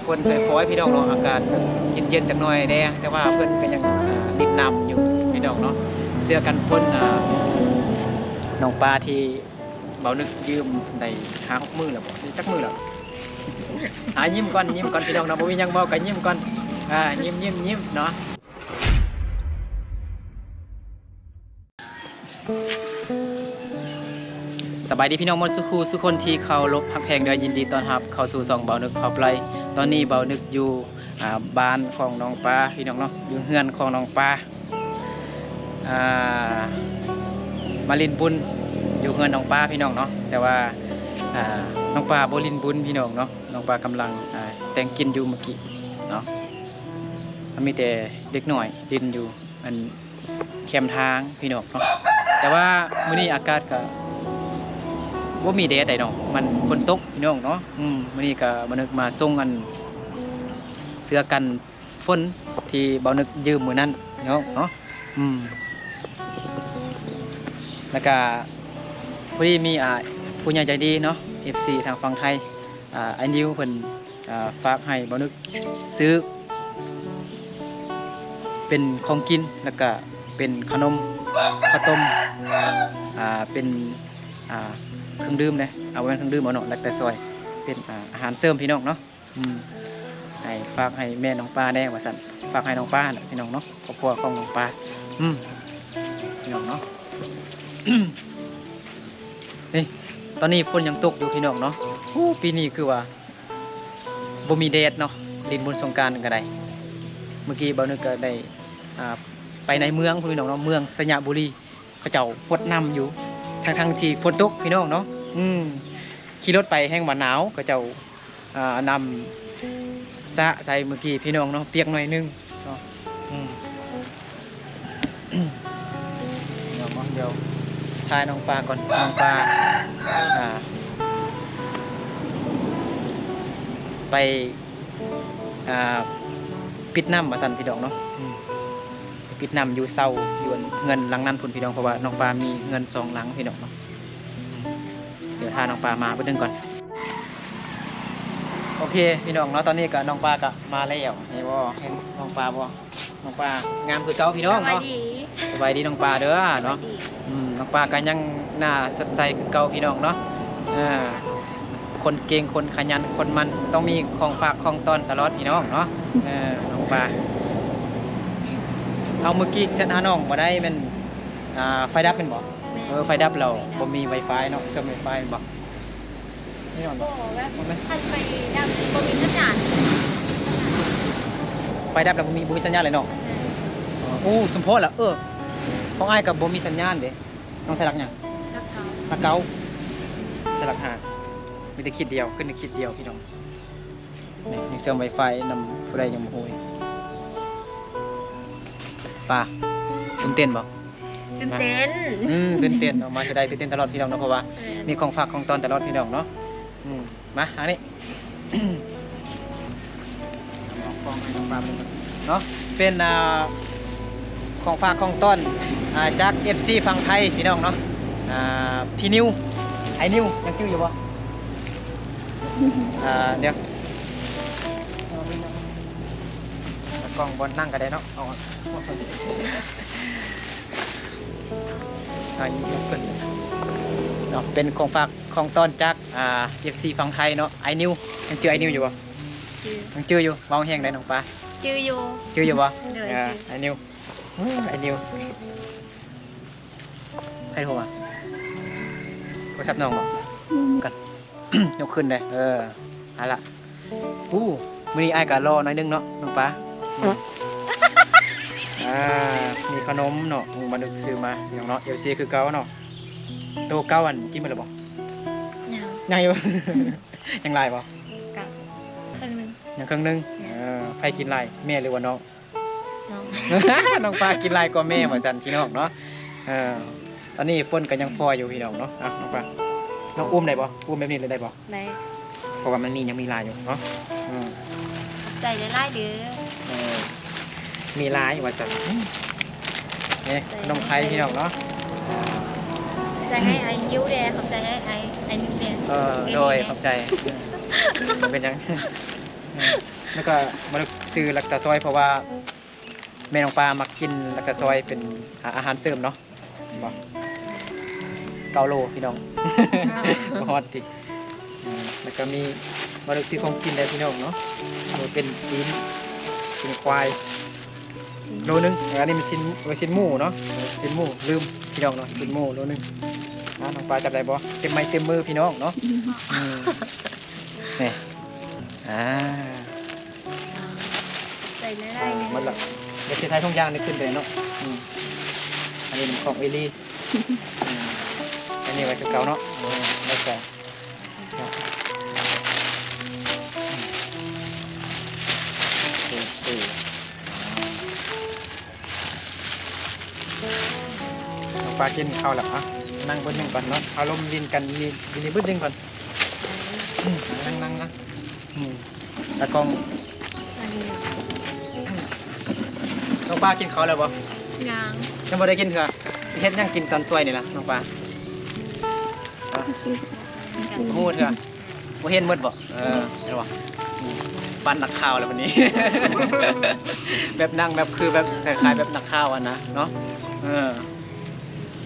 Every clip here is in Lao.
ຝົນຝອຍໆ ພີ່ນ້ອງເນາະ, ອາກາດເຢັນໆ ຈັກໜ່ອຍແດ່ ແຕ່ວ່າເພິ່ນກໍຍັງ ອ່າ ຫຼິ້ນນ້ຳຢູ່ ພີ່ນ້ອງເນາະ. ເສື້ອກັນຝົນ ອ່າ ນ້ອງປາທີ່ເບົານຶກຢືມໄດ້ຫ້າຫົກມື້ແລ້ວບໍ ຫຼືຈັກມື້ແລ້ວ. ອ່າ ຍິ້ມກ່ອນ ຍິ້ມກ່ອນ ພີ່ນ້ອງເນາະ, ບໍ່ມີຫຍັງເວົ້າກໍຍິ້ມກ່ອນ. ອ່າ ຍິ້ມໆໆ ເນາະ. ສະບາຍດີພີ່ນ້ອງໝົດສູ່ຄູ່ສູ່ຄົນທີ່ເຄົາລົບຮັກແພງເດີ, ຍິນດີຕ້ອນຮັບເຂົ້າສູ່ຊ່ອງເບົານຶກພາໄປ. ຕອນນີ້ເບົານຶກຢູ່ ອ່າ ບ້ານຂອງນ້ອງປາ ພີ່ນ້ອງເນາະ, ຢູ່ເຮືອນຂອງນ້ອງປາ. ອ່າ ມາຫຼິ້ນບຸນຢູ່ເຮືອນນ້ອງປາ ພີ່ນ້ອງເນາະ, ແຕ່ວ່າ ອ່າ ນ້ອງປາບໍ່ຫຼິ້ນບຸນ ພີ່ນ້ອງເນາະ, ນ້ອງປາກຳລັງ ອ່າ ແຕ່ງກິນຢູ່ເມື່ອກີ້ເນາະ. ມັນມີແຕ່ເດັກນ້ອຍຫຼິ້ນຢູ່ ອັນ ແຄມທາງ ພີ່ນ້ອງເນາະ. ແຕ່ວ່າມື້ນີ້ອາກາດກະບໍ່ມີແດດໃດເນາະ, ມັນຝົນຕົກ ພີ່ນ້ອງເນາະ. ອືມ ມື້ນີ້ກະມານຶກມາສົ່ງ ອັນ ເສື້ອກັນຝົນທີ່ເບົານຶກຢືມມື້ນັ້ນ ພີ່ນ້ອງເນາະ. ອືມ ແລ້ວກະພໍດີມີ ອ່າ ຜູ້ໃຫຍ່ໃຈດີເນາະ ເອັຟຊີ ທາງຝັ່ງໄທ ອ່າ ອ້າຍນິວເພິ່ນ ອ່າ ຝາກໃຫ້ເບົານຶກຊື້ເປັນຂອງກິນ ແລ້ວກະເປັນຂະໜົມ ເຂົ້າຕົ້ມ ອ່າ ເປັນ ອ່າ ເຄື່ອງດື່ມເດ້. ເອົາ ບໍ່ແມ່ນເຄື່ອງດື່ມເອົາເນາະ, ແລັກຕາຊອຍ ເປັນ ອ່າ ອາຫານເສີມ ພີ່ນ້ອງເນາະ. ອືມ ໃຫ້ ຝາກໃຫ້ແມ່ນ້ອງປາແດ່ວ່າຊັ້ນ, ຝາກໃຫ້ນ້ອງປາຫັ້ນແຫຼະ ພີ່ນ້ອງເນາະ, ຄອບຄົວຂອງນ້ອງປາ. ອືມ ພີ່ນ້ອງເນາະ. ນີ້ ຕອນນີ້ຝົນຍັງຕົກຢູ່ ພີ່ນ້ອງເນາະ. ໂອ້ ປີນີ້ຄືວ່າບໍ່ມີແດດເນາະ, ຫຼິ້ນບຸນສົງການກໍໄດ້. ເມື່ອກີ້ເບົານຶກກໍໄດ້ ອ່າ ໄປໃນເມືອງພຸ້ນ ພີ່ນ້ອງເນາະ, ເມືອງໄຊຍະບູລີ. ເຂົາເຈົ້າຫົດນ້ຳຢູ່ ທັງໆທີ່ຝົນຕົກ ພີ່ນ້ອງເນາະ. ອືມ ຂີ່ລົດໄປແຮ່ງວ່າໜາວ, ເຂົາເຈົ້າ ອ່າ ນ້ຳສະໃສ່ເມື່ອກີ້ ພີ່ນ້ອງເນາະ, ປຽກໜ້ອຍໜຶ່ງເນາະ. ອືມ ດຽວ ດຽວຖ່າຍນ້ອງປາກ່ອນ, ນ້ອງປາ ອ່າ ໄປ ອ່າ ປິດນ້ຳວ່າຊັ້ນ ພີ່ນ້ອງເນາະ. ອືມ ປິດນ້ຳຢູ່ເຊົາຢູ່ເຮືອນຫຼັງນັ້ນພຸ້ນ ພີ່ນ້ອງ, ເພາະວ່ານ້ອງປາມີເຮືອນສອງຫຼັງ ພີ່ນ້ອງເນາະ. ອືມ ດຽວຖ້ານ້ອງປາມາເບິ່ງກ່ອນ. ໂອເຄ ພີ່ນ້ອງເນາະ, ຕອນນີ້ກໍນ້ອງປາກໍມາແລ້ວ. ເຫັນບໍ່ ເຫັນນ້ອງປາບໍ່? ນ້ອງປາງາມຄືເກົ່າ ພີ່ນ້ອງເນາະ. ສະບາຍດີ ສະບາຍດີນ້ອງປາເດີເນາະ. ສະບາຍດີ. ອືມ ນ້ອງປາກໍຍັງໜ້າສົດໃສຄືເກົ່າ ພີ່ນ້ອງເນາະ. ເອີ ຄົນເກັ່ງ ຄົນຂະຫຍັນ ຄົນໝັ່ນ ຕ້ອງມີຂອງຝາກຂອງຕ້ອນຕະຫຼອດ ພີ່ນ້ອງເນາະ. ເອີ ນ້ອງປາ ເອົາ ມື້ກີ້ແຊັດຫານ້ອງບໍ່ໄດ້ ແມ່ນ ອ່າ ໄຟດັບແມ່ນບໍ່? ແມ່ນ. ເອີ ໄຟດັບແລ້ວບໍ່ມີໄວຟາຍເນາະ, ເຊື່ອມໄວຟາຍແມ່ນບໍ່? ນີ້ໜອນບໍ່? ບໍ່ ແບບ ບໍ່ແມ່ນ ຄັນໄຟດັບນີ້ບໍ່ມີສັນຍານ. ໄຟດັບແລ້ວບໍ່ມີ ບໍ່ມີສັນຍານເລີຍເນາະ? ແມ່ນ. ໂອ້ ສົມພໍລະ. ເອີ ຂອງອ້າຍກໍບໍ່ມີສັນຍານເດ້. ນ້ອງໃສ່ຫຼັກຫຍັງ? ຫຼັກເກົ້າ. ຫຼັກເກົ້າ ໃສ່ຫຼັກຫ້າ. ມີແຕ່ຂີດດຽວ ຂຶ້ນແຕ່ຂີດດຽວ ພີ່ນ້ອງ. ນີ້ຍັງເຊື່ອມໄວຟາຍນຳຜູ້ໃດຍັງບໍ່ຮູ້ນີ້. ປາ ຕື່ນເຕັ້ນບໍ່? ຕື່ນເຕັ້ນ. ອືມ ຕື່ນເຕັ້ນເນາະ, ມາເທື່ອໃດຕື່ນເຕັ້ນຕະຫຼອດ ພີ່ນ້ອງເນາະ, ເພາະວ່າ ແມ່ນ ມີຂອງຝາກຂອງຕ້ອນຕະຫຼອດ ພີ່ນ້ອງເນາະ. ອືມ ມາທາງນີ້ ເອົາຂອງໃຫ້ນ້ອງປາເບິ່ງເນາະ, ເປັນ ອ່າ ຂອງຝາກຂອງຕ້ອນ ອ່າ ຈາກເອັຟຊີຝັ່ງໄທ ພີ່ນ້ອງເນາະ. ອ່າ ພີ່ນິວ ອ້າຍນິວ ຍັງຈື່ຢູ່ບໍ່? ອ່າ ດຽວ ເອົາກ້ອງບ່ອນນັ່ງກໍໄດ້ເນາະ. ເອົາ ອ່າ ຍົກຂຶ້ນເນາະ, ເປັນຂອງຝາກຂອງຕ້ອນຈາກ ອ່າ ເອັຟຊີຝັ່ງໄທເນາະ. ອ້າຍນິວ ຍັງຈື່ອ້າຍນິວຢູ່ບໍ່? ຈື່. ຍັງຈື່ຢູ່. ເວົ້າແຮງໄດ໋ນ້ອງປາ. ຈື່ຢູ່. ຈື່ຢູ່ບໍ່? ໂດຍ. ອ່າ ຈື່. ອ້າຍນິວ ເອີ ອ້າຍນິວ. ໃຜໂທມາ? ໂທລະສັບນ້ອງບໍ່? ອືມ ກັນ ຍົກຂຶ້ນເດ້. ເອີ ເອົາລະ. ອູ້ ມື້ນີ້ອ້າຍກະຫຼໍ່ໜ້ອຍໜຶ່ງເນາະນ້ອງປາ. ອືມ ອ່າ ມີຂະໜົມເນາະ ເບິ່ງ ມານຶກຊື້ມາ ພີ່ນ້ອງເນາະ. ເອັຟຊີຄືເກົ່າເນາະ. ໂຕເກົ່າ ອັນ ກິນໝົດແລ້ວບໍ່? ຍັງ. ຍັງຢູ່. ຍັງຫຼາຍບໍ່? ກະເຄິ່ງໜຶ່ງ. ຍັງເຄິ່ງໜຶ່ງ. ເອີ ໃຜກິນຫຼາຍ ແມ່ຫຼືວ່ານ້ອງ? ນ້ອງ ນ້ອງປາກິນຫຼາຍກວ່າແມ່ວ່າຊັ້ນ ພີ່ນ້ອງເນາະ. ເອີ ຕອນນີ້ຝົນກໍຍັງຝອຍຢູ່ ພີ່ນ້ອງເນາະ. ອ່ະ ນ້ອງປາ ນ້ອງອຸ້ມໄດ້ບໍ່? ອຸ້ມແບບນີ້ເລີຍໄດ້ບໍ່? ໄດ້. ເພາະວ່າມັນມີ ຍັງມີຫຼາຍຢູ່ເນາະ. ອືມ ຂອບໃຈຫຼາຍໆເດີ. ເອີ ມີຫຼາຍວ່າຊັ້ນ. ນີ້ ຂະໜົມໄທ ພີ່ນ້ອງເນາະ. ຂອບໃຈໃຫ້ອ້າຍຍິ້ວແດ່ ຂອບໃຈໃຫ້ອ້າຍ ອ້າຍນິວແດ່. ເອີ ໂດຍ ຂອບໃຈ. ອືມ ບໍ່ເປັນຫຍັງ. ອືມ ແລ້ວກໍມາເລືອກຊື້ລັກຕາຊອຍ ເພາະວ່າແມ່ນ້ອງປາມັກກິນລັກຕາຊອຍເປັນ ອາ ອາຫານເສີມເນາະ. ເຫັນບໍ່? ເກົ້າໂລພີ່ນ້ອງ ບໍ່ຮອດຕິ. ເອີ ແລ້ວກໍມີ ມາເລືອກຊື້ຂອງກິນໄດ້ພີ່ນ້ອງເນາະ. ເອົາເປັນຊີ້ນ ຊີ້ນຄວາຍ ໂລໜຶ່ງ. ເອີ ອັນນີ້ມັນຊີ້ນ ເອີ ຊີ້ນໝູເນາະ. ເອີ ຊີ້ນໝູ ລືມພີ່ນ້ອງເນາະ ຊີ້ນໝູໂລໜຶ່ງ. ອ່າ ນ້ອງປາຈັບໄດ້ບໍ່? ເຕັມໄມ້ເຕັມມືພີ່ນ້ອງເນາະ. ອືມ ນີ້ ອ່າ ໃສ່ໄດ້ ອ່າ ໝົດລະ. ດຽວຊິຖ່າຍຖົງຢາງນີ້ຂຶ້ນໄປເນາະ. ອືມ ອັນນີ້ມັນຂອງເອລີ. ອືມ ອັນນີ້ໄວ້ຄືເກົ່າເນາະ. ເອີ ແລ້ວກໍ ໂອເຄ ນ້ອງປາກິນເຂົ້າແລ້ວ. ອ່ະ ນັ່ງເບິ່ງໜຶ່ງກ່ອນເນາະ. ເອົາລົມຫຼິ້ນກັນຢູ່ນີ້ເບິ່ງໜຶ່ງກ່ອນ. ອືມ ນັ່ງໆໆ. ອືມ ຕາກ້ອງ ນ້ອງປາກິນເຂົ້າແລ້ວບໍ່? ຍັງ ຍັງບໍ່ໄດ້ກິນເທື່ອ. ເຮັດຫຍັງກິນຕອນສວຍນີ້ນະ ນ້ອງປາ? ບໍ່ຮູ້ເທື່ອ ບໍ່ເຫັນໝົດບໍ່? ເອີ ເຫັນບໍ່? ອືມ ປັນນັກຂ່າວແລ້ວບັດນີ້ ແບບນັ່ງແບບ ຄືແບບ ຄ້າຍໆແບບນັກຂ່າວຫັ້ນນະເນາະ. ເອີ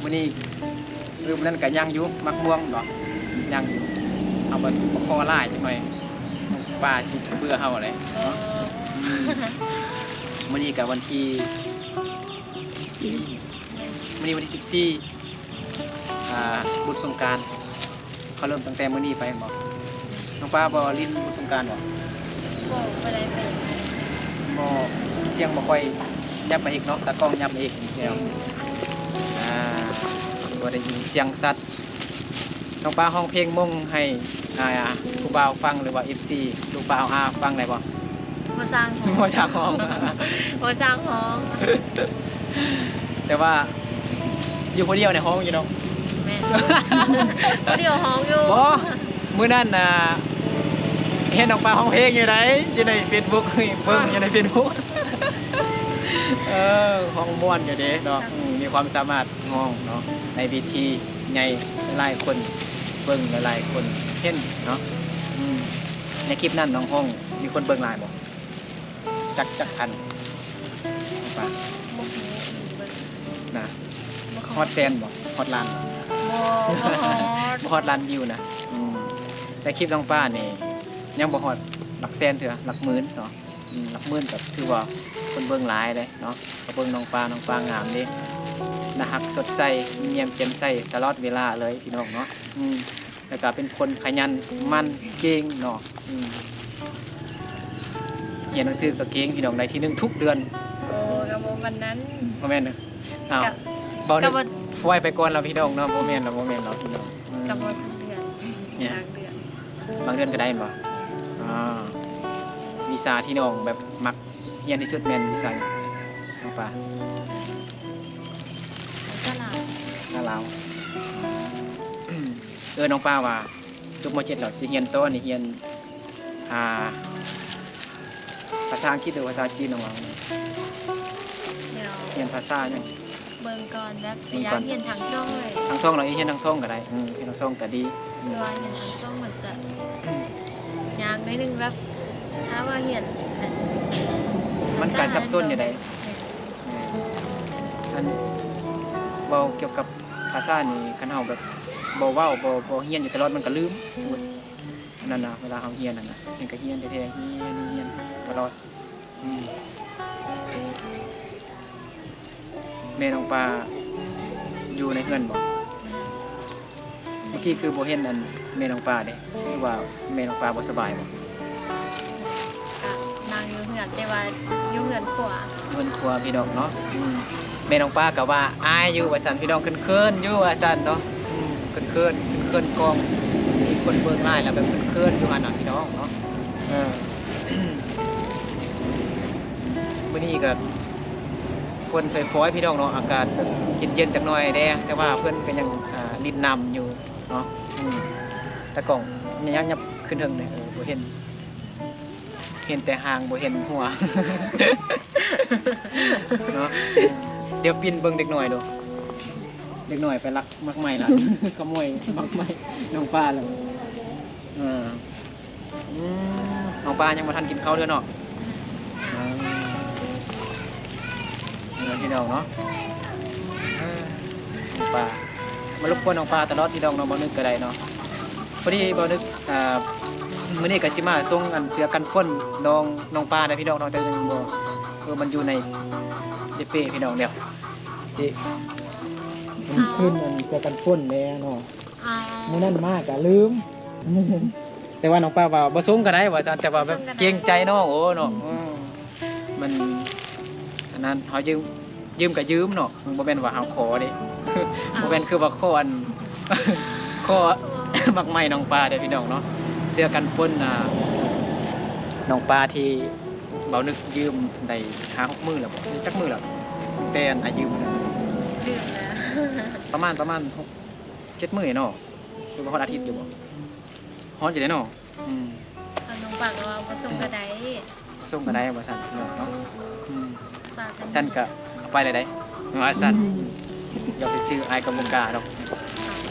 ມື້ນີ້ ຫຼື ມື້ນັ້ນກໍຍັງຢູ່ ໝາກມ່ວງເນາະ ຍັງຢູ່. ເຮົາບໍ່ ບໍ່ຂໍຫຼາຍຈັກໜ້ອຍ ປາຊິເບື່ອເຮົາແຫຼະເນາະ. ອືມ ມື້ນີ້ກໍວັນທີສິບສີ່ ມື້ນີ້ວັນທີສິບສີ່ ອ່າ ບຸນສົງການ ເຂົາເລີ່ມຕັ້ງແຕ່ມື້ນີ້ໄປແມ່ນບໍ່? ນ້ອງປາບໍ່ຫຼິ້ນບຸນສົງການບໍ່? ບໍ່ ບໍ່ໄດ້ໄປ. ບໍ່ ສຽງບໍ່ຄ່ອຍ ຫຍັບມາອີກເນາະ ຕາກ້ອງຫຍັບມາອີກ. ອືມ ອ່າ ບໍ່ໄດ້ຍິນສຽງຊັດ. ນ້ອງປາຮ້ອງເພງມົ້ງໃຫ້ ອ່າ ຜູ້ບ່າວຟັງ ຫຼືວ່າ ເອັຟຊີ ລູກບ່າວອາຟັງໄດ້ບໍ່? ບໍ່ຊ່າງຮ້ອງ ບໍ່ຊ່າງຮ້ອງ ບໍ່ຊ່າງຮ້ອງ. ແຕ່ວ່າຢູ່ຜູ້ດຽວນີ້ຮ້ອງຢູ່ເນາະ. ແມ່ນ ຜູ້ດຽວຮ້ອງຢູ່. ບໍ່ ມື້ນັ້ນນະ ເຫັນນ້ອງປາຮ້ອງເພງຢູ່ໃດ ຢູ່ໃນເຟສບຸກ ເບິ່ງຢູ່ໃນເຟສບຸກ. ເອີ ຮ້ອງມ່ວນຢູ່ເດ້ເນາະ. ອືມ ມີຄວາມສາມາດຮ້ອງເນາະ ໃນເວທີໃຫຍ່ ຫຼາຍໆຄົນເບິ່ງ ຫຼາຍໆຄົນເຫັນເນາະ. ອືມ ໃນຄລິບນັ້ນນ້ອງຮ້ອງ ມີຄົນເບິ່ງຫຼາຍບໍ່? ຈັກ ຈັກພັນ? ບໍ່ຮູ້ ເບິ່ງນະ ບໍ່ ຮອດແສນບໍ່? ຮອດລ້ານບໍ່? ບໍ່ ບໍ່ຮອດ ບໍ່ຮອດລ້ານວິວນະ. ອືມ ແຕ່ຄລິບນ້ອງປານີ້ຍັງບໍ່ຮອດຫຼັກແສນເທື່ອ ຫຼັກໝື່ນເນາະ. ອືມ ຫຼັກໝື່ນກໍຖືວ່າຄົນເບິ່ງຫຼາຍເດ້ເນາະ. ກໍເບິ່ງນ້ອງປາ ນ້ອງປາງາມເດ້ ໜ້າຮັກ ສົດໃສ ຍິ້ມແຍ້ມແຈ່ມໃສຕະຫຼອດເວລາເລີຍພີ່ນ້ອງເນາະ. ອືມ ແລ້ວກໍເປັນຄົນຂະຫຍັນ ໝັ່ນ ເກັ່ງເນາະ. ອືມ ຮຽນໜັງສືກໍເກັ່ງພີ່ນ້ອງ ໄດ້ທີໜຶ່ງທຸກເດືອນ. ໂອ້ ກໍບໍ່ປານນັ້ນ. ບໍ່ແມ່ນເນາະ. ອ້າວ ກໍ ເວົ້ານີ້ ກໍບໍ່ ຟວຍໄປກ່ອນແລ້ວພີ່ນ້ອງເນາະ. ບໍ່ແມ່ນແລ້ວ ບໍ່ແມ່ນແລ້ວພີ່ນ້ອງ. ອືມ ກໍບໍ່ທຸກເດືອນ ບາງເດືອນ ບາງເດືອນກໍໄດ້ແມ່ນບໍ່? ອາ ວິຊາທີ່ນ້ອງແບບມັກຮຽນທີ່ສຸດແມ່ນວິຊາຫຍັງ ນ້ອງປາ? ພາສາລາວ ພາສາລາວ. ເອີ ນ້ອງປາວ່າຈົບ ມ.ເຈັດ ແລ້ວຊິຮຽນຕໍ່ນີ້ ຮຽນ ອ່າ ພາສາອັງກິດ ຫຼື ພາສາຈີນ ນ້ອງວ່າ? ດຽວ ຮຽນພາສາຫຍັງ? ເບິ່ງກ່ອນ ແບບ ເບິ່ງກ່ອນ ຢາກຮຽນທັງສອງເລີຍ. ທັງສອງເນາະ ຮຽນທັງສອງກໍໄດ້. ເອີ ຮຽນທັງສອງກໍດີ. ອືມ ແຕ່ວ່າຮຽນທັງສອງມັນຈະ ອືມ ຍາກໜ້ອຍໜຶ່ງ ແບບ ຖ້າວ່າຮຽນ ອັນ ມັນກໍສັບສົນຢູ່ໃດ໋. ແມ່ນ ແມ່ນ. ອັນ ເວົ້າກ່ຽວກັບພາສານີ້ ຄັນເຮົາແບບບໍ່ເວົ້າ ບໍ່ ບໍ່ຮຽນຢູ່ຕະຫຼອດ ມັນກໍລືມ. ອືມ ນັ້ນນະ ເວລາເຮົາຮຽນນັ້ນນະ ມັນກໍຮຽນແທ້ໆ ຮຽນ ຮຽນຕະຫຼອດ. ອືມ ແມ່ນ້ອງປາຢູ່ໃນເຮືອນບໍ່? ແມ່ນ. ເມື່ອກີ້ຄືບໍ່ເຫັນອັນແມ່ນ້ອງປາເດ້ ຫຼືວ່າແມ່ນ້ອງປາບໍ່ສະບາຍບໍ່? ກະນາງຢູ່ເຮືອນ ແຕ່ວ່າຢູ່ເຮືອນຄົວ ເຮືອນຄົວພີ່ນ້ອງເນາະ. ອືມ ແມ່ນ້ອງປາກໍວ່າອາຍຢູ່ວ່າຊັ້ນ ພີ່ນ້ອງ ເຂີນໆຢູ່ວ່າຊັ້ນເນາະ. ອືມ ເຂີນໆ ເຂີນໆກ້ອງ ມີຄົນເບິ່ງຫຼາຍແລ້ວແບບເຂີນໆຢູ່ຫັ້ນນະ ພີ່ນ້ອງເນາະ. ເອີ ມື້ນີ້ກໍຝົນຝອຍໆ ພີ່ນ້ອງເນາະ ອາກາດແບບເຢັນໆຈັກໜ້ອຍແດ່ ແຕ່ວ່າເພິ່ນກໍຍັງ ອ່າ ຫຼິ້ນນ້ຳຢູ່ເນາະ. ອືມ ຕາກ້ອງ ຍັບ ຍັບຂຶ້ນເທິງແດ່ ເອີ ບໍ່ເຫັນ ເຫັນແຕ່ຫາງ ບໍ່ເຫັນຫົວເນາະ. ດຽວປິ່ນເບິ່ງເດັກນ້ອຍດູ ເດັກນ້ອຍໄປລັກໝາກໄມ້ລະ ຂະໂມຍໝາກໄມ້ນ້ອງປາລະ. ເອີ ອືມ ນ້ອງປາຍັງບໍ່ທັນກິນເຂົ້າເທື່ອເນາະ. ເອີ ພີ່ນ້ອງເນາະ ເອີ ນ້ອງປາ ມາລົບກວນນ້ອງປາຕະຫຼອດ ພີ່ນ້ອງເນາະ ບໍ່ນຶກກໍໄດ້ເນາະ. ພໍດີບໍ່ນຶກ ອ່າ ມື້ນີ້ກໍຊິມາສົ່ງອັນເສື້ອກັນຝົນນ້ອງ ນ້ອງປາໄດ໋ ພີ່ນ້ອງເນາະ ແຕ່ຍັງບໍ່ ເອີ ມັນຢູ່ໃນເດເປ້ ພີ່ນ້ອງ ດຽວຊິ ມັນຂຶ້ນອັນເສື້ອກັນຝົນແດ່ເນາະ. ມື້ນັ້ນມາກໍລືມ ແຕ່ວ່ານ້ອງປາວ່າບໍ່ສົ່ງກໍໄດ້ວ່າຊັ້ນ ແຕ່ວ່າແບບ ບໍ່ສົ່ງກໍໄດ້ ເກງໃຈນ້ອງ ໂອ້ເນາະ ອືມ ເອີ ມັນອັນນັ້ນ ເຮົາຢືມ ຢືມກໍຢືມເນາະ ບໍ່ແມ່ນວ່າເຮົາຂໍເດ້ ບໍ່ແມ່ນຄືວ່າຂໍອັນ ຂໍໝາກໄມ້ນ້ອງປາເດ້ ພີ່ນ້ອງເນາະ. ເສື້ອກັນຝົນ ອ່າ ນ້ອງປາທີ່ເບົານຶກຢືມໄດ້ຫ້າຫົກມື້ແລ້ວບໍ່ ຈັກມື້ແລ້ວ ແຕ່ອັນ ອາ ຢືມ ລືມແລ້ວ ປະມານ ປະມານຫົກ ເຈັດມື້ເນາະ ຫຼືວ່າຮອດອາທິດຢູ່ບໍ່? ຮອດຢູ່ເດ້ເນາະ ອືມ ທາງນ້ອງປາກໍວ່າບໍ່ສົ່ງກໍໄດ້ ບໍ່ສົ່ງກໍໄດ້ວ່າຊັ້ນເນາະ ອືມ ປາກັນ ຊັ້ນກໍເອົາໄປເລີຍໄດ໋ວ່າຊັ້ນ ອືມ ຢ່າໄປຊື້ ອ້າຍກໍບໍ່ກ້າດອກ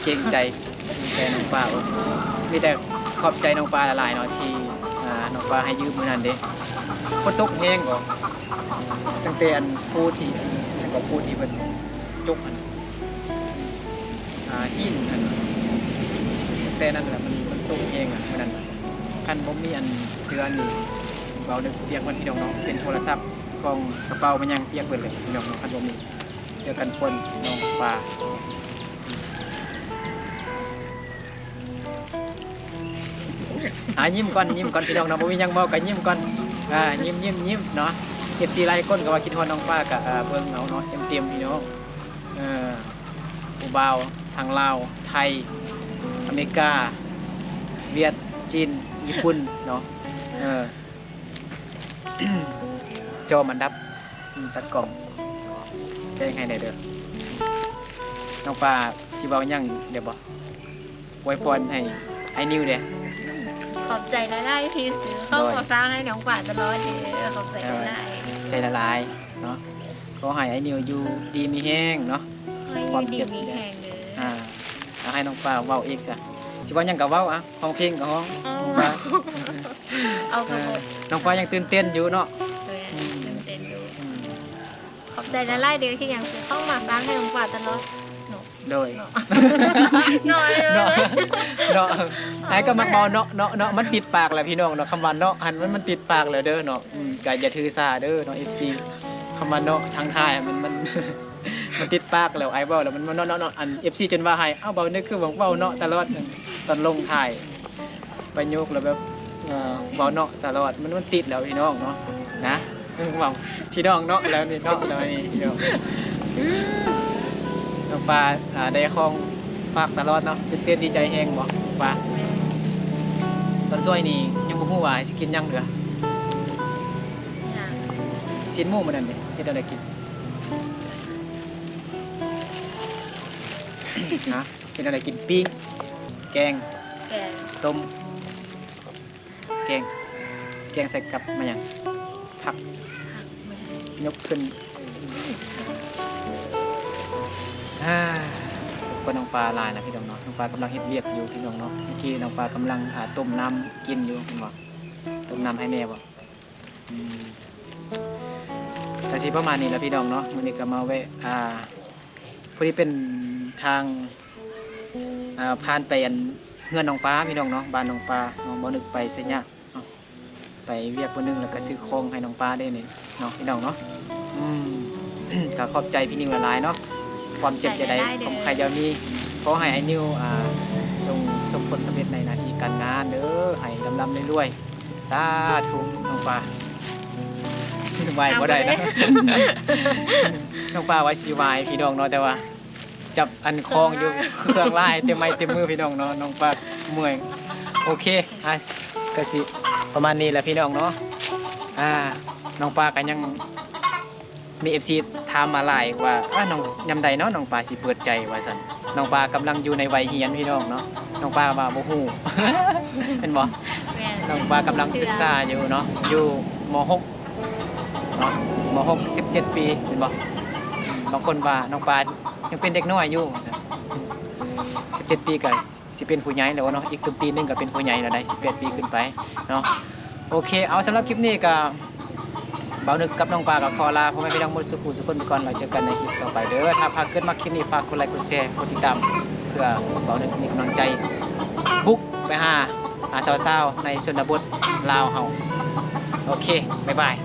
ເກງໃຈ ເກງໃຈນ້ອງປາ. ໂອ້ ມີແຕ່ຂອບໃຈນ້ອງປາຫຼາຍໆເນາະ ທີ່ ອ່າ ນ້ອງປາໃຫ້ຢືມມື້ນັ້ນເດ້ ຝົນຕົກແຮງກໍ ຕັ້ງແຕ່ອັນ ຜູ້ທີ່ ອັນ ກໍຜູ້ທີ່ເພິ່ນຈົກຫັ້ນ ອ່າ ຫີນຫັ້ນ ແຕ່ນັ້ນແຫຼະ ມັນ ມັນຕົກແຮງຫັ້ນ ມື້ນັ້ນ ຄັນບໍ່ມີອັນເສື້ອນີ້ ເວົ້າເລື່ອງປຽກມັນ ພີ່ນ້ອງເນາະ ເປັນໂທລະສັບ ຂອງກະເປົາ ແມ່ນຫຍັງປຽກເບິດເລີຍ ພີ່ນ້ອງເນາະ. ຄັນບໍ່ມີເສື້ອກັນຝົນ ນ້ອງປາ ອ່າ ຍິ້ມກ່ອນ ຍິ້ມກ່ອນ ພີ່ນ້ອງເນາະ ບໍ່ມີຫຍັງເວົ້າກໍຍິ້ມກ່ອນ ອ່າ ຍິ້ມໆໆເນາະ. ເອັຟຊີຫຼາຍຄົນກໍວ່າຄິດຮອດນ້ອງປາ ກໍ ອ່າ ເບິ່ງເອົາເນາະ ເຕັມໆ ພີ່ນ້ອງ ເອີ ຜູ້ບ່າວທາງລາວ ໄທ ອາເມລິກາ ຫວຽດ ຈີນ ຍີ່ປຸ່ນເນາະ ເອີ ຈອມອັນດັບ ອືມ ຕັດກ້ອງ ແປງໃຫ້ແດ່ເດີ. ນ້ອງປາຊິເວົ້າຫຍັງໄດ້ບໍ່? ອວຍພອນໃຫ້ອ້າຍນິວແດ່. ຂອບໃຈຫຼາຍໆທີ່ຊື້ຂອງ ໂດຍ ມາຝາກໃຫ້ນ້ອງປາຕະຫຼອດເດີ. ຂອບໃຈຫຼາຍໆ ເອີ ໃຈຫຼາຍໆເນາະ. ຂໍໃຫ້ອ້າຍນິວຢູ່ດີມີແຮງເນາະ. ຂໍໃຫ້ຢູ່ດີມີແຮງເດີ. ຄວາມເຈັບຢ່າ ອ່າ ເອົາໃຫ້ນ້ອງປາເວົ້າອີກຊະ. ຊິເວົ້າຫຍັງກໍເວົ້າ ອະ ຮ້ອງເພງກໍຮ້ອງ. ເອົາ ນ້ອງປາ ເອົາກໍ ເອີ ນ້ອງປາຍັງຕື່ນເຕັ້ນຢູ່ເນາະ. ເອີ ອືມ ຕື່ນເຕັ້ນຢູ່. ອືມ ຂອບໃຈຫຼາຍໆເດີ ທີ່ຍັງຊື້ຂອງມາຝາກໃຫ້ນ້ອງປາຕະຫຼອດເນາະ. ໂດຍ ເນາະ ເນາະ ເນາະ ອ້າຍກໍມັກເວົ້າເນາະ ເນາະ ເນາະ ມັນຕິດປາກແຫຼະ ພີ່ນ້ອງເນາະ. ຄຳວ່າເນາະຫັ້ນ ມັນ ມັນຕິດປາກແລ້ວເດີເນາະ. ອືມ ກໍຢ່າຖືສາເດີເນາະ ເອັຟຊີ ຄຳວ່າເນາະທາງໄທມັນ ມັນ ມັນຕິດປາກແລ້ວ ອ້າຍເວົ້າແລ້ວມັນ ມັນເນາະ ເນາະ ເນາະ. ອັນ ເອັຟຊີ ຈົນວ່າໃຫ້ ເອົ້າ ເບົານຶກຄືເວົ້າເນາະຕະຫຼອດ ຕອນລົງທ້າຍ ປະໂຫຍກແລ້ວແບບ ເອີ ເວົ້າເນາະຕະຫຼອດ ມັນ ມັນຕິດແລ້ວ ພີ່ນ້ອງເນາະ ນະ. ເວົ້າ ພີ່ນ້ອງເນາະ ແລ້ວນີ້ເນາະ ແລ້ວນີ້ ພີ່ນ້ອງ. ນ້ອງປາ ອ່າ ໄດ້ຂອງຝາກຕະຫຼອດເນາະ ຕື່ນເຕັ້ນດີໃຈແຮງບໍ່ ນ້ອງປາ? ຕອນຊ່ວຍນີ້ຍັງບໍ່ຮູ້ວ່າຊິກິນຫຍັງເທື່ອ. ຊີ້ນໝູມື້ນັ້ນເດ ເຮັດແນວໃດກິນ? ຮະ? ເຮັດແນວໃດກິນ? ປີ້ງ ແກງ ແກງ ຕົ້ມ ແກງ ແກງໃສ່ກັບມາຫຍັງ? ຜັກ ຜັກ ຍົກຂຶ້ນ. ອາ ລົບກວນນ້ອງປາຫຼາຍນະ ພີ່ນ້ອງເນາະ. ນ້ອງປາກຳລັງເຮັດວຽກຢູ່ ພີ່ນ້ອງເນາະ. ເມື່ອກີ້ນ້ອງປາກຳລັງ ອ່າ ຕົ້ມນ້ຳກິນຢູ່ ເຫັນບໍ່? ຕົ້ມນ້ຳໃຫ້ແມ່ບໍ່? ອືມ ກະຊິປະມານນີ້ແຫຼະ ພີ່ນ້ອງເນາະ. ມື້ນີ້ກະມາແວະ ອ່າ ພໍດີເປັນທາງ ອ່າ ຜ່ານໄປອັນເຮືອນນ້ອງປາ ພີ່ນ້ອງເນາະ ບ້ານນ້ອງປາເນາະ. ບໍ່ນຶກໄປໄຊຍະເນາະ ໄປວຽກມື້ໜຶ່ງ ແລ້ວກະຊື້ຂອງໃຫ້ນ້ອງປາເດ້ນີ້ເນາະ ພີ່ນ້ອງເນາະ. ອືມ ກະຂອບໃຈພີ່ນິວຫຼາຍໆເນາະ. ຄວາມເຈັບຢ່າໄດ້ ຄວາມໄຂ້ຢ່າມີ. ຂໍໃຫ້ອ້າຍນິວ ອ່າ ຈົ່ງປະສົບຜົນສຳເລັດໃນໜ້າທີ່ການງານເດີ ໃຫ້ລ່ຳໆລວຍໆ. ສາທຸ ນ້ອງປາ ໄຫວ້ບໍ່ໄດ້ນະ ນ້ອງປາວ່າຊິໄຫວ້ ພີ່ນ້ອງເນາະ ແຕ່ວ່າຈັບອັນຄອງຢູ່ ເຄື່ອງຫຼາຍ ເຕັມໄມ້ເຕັມມື ພີ່ນ້ອງເນາະ. ນ້ອງປາເມື່ອຍ. ໂອເຄ ອ່າ ກະຊິປະມານນີ້ແຫຼະ ພີ່ນ້ອງເນາະ. ອ່າ ນ້ອງປາກະຍັງ ມີເອັຟຊີຖາມມາຫຼາຍວ່າ ອາ ນ້ອງ ຍາມໃດເນາະນ້ອງປາຊິເປີດໃຈວ່າຊັ້ນ. ນ້ອງປາກຳລັງຢູ່ໃນໄວຮຽນ ພີ່ນ້ອງເນາະ. ນ້ອງປາວ່າບໍ່ຮູ້ ແມ່ນບໍ່? ແມ່ນ ນ້ອງປາກຳລັງສຶກສາຢູ່ເນາະ ຢູ່ ມໍຫົກເນາະ ມໍຫົກ ສິບເຈັດປີ ແມ່ນບໍ່? ບາງຄົນວ່ານ້ອງປາຍັງເປັນເດັກນ້ອຍຢູ່ວ່າຊັ້ນ. ສິບເຈັດປີກະ ຊິເປັນຜູ້ໃຫຍ່ແລ້ວເນາະ. ອີກຕື່ມປີໜຶ່ງກໍເປັນຜູ້ໃຫຍ່ແລ້ວໄດ໋ ສິບແປດປີຂຶ້ນໄປເນາະ. ໂອເຄ ເອົາ ສຳລັບຄລິບນີ້ກໍ ເບົານຶກກັບນ້ອງປາກໍຂໍລາພໍ່ແມ່ພີ່ນ້ອງໝົດສູ່ຜູ້ສູ່ຄົນໄປກ່ອນ ແລ້ວເຈີກັນໃນຄລິບຕໍ່ໄປເດີ. ຖ້າຫາກເກີດມັກຄລິບນີ້ ຝາກກົດໄລ ກົດແຊ ກົດຕິດຕາມ ເພື່ອເບົານຶກມີກຳລັງໃຈບຸກໄປຫາ ອາ ສາວໆໃນຊົນນະບົດລາວເຮົາ. ໂອເຄ ບາຍບາຍ.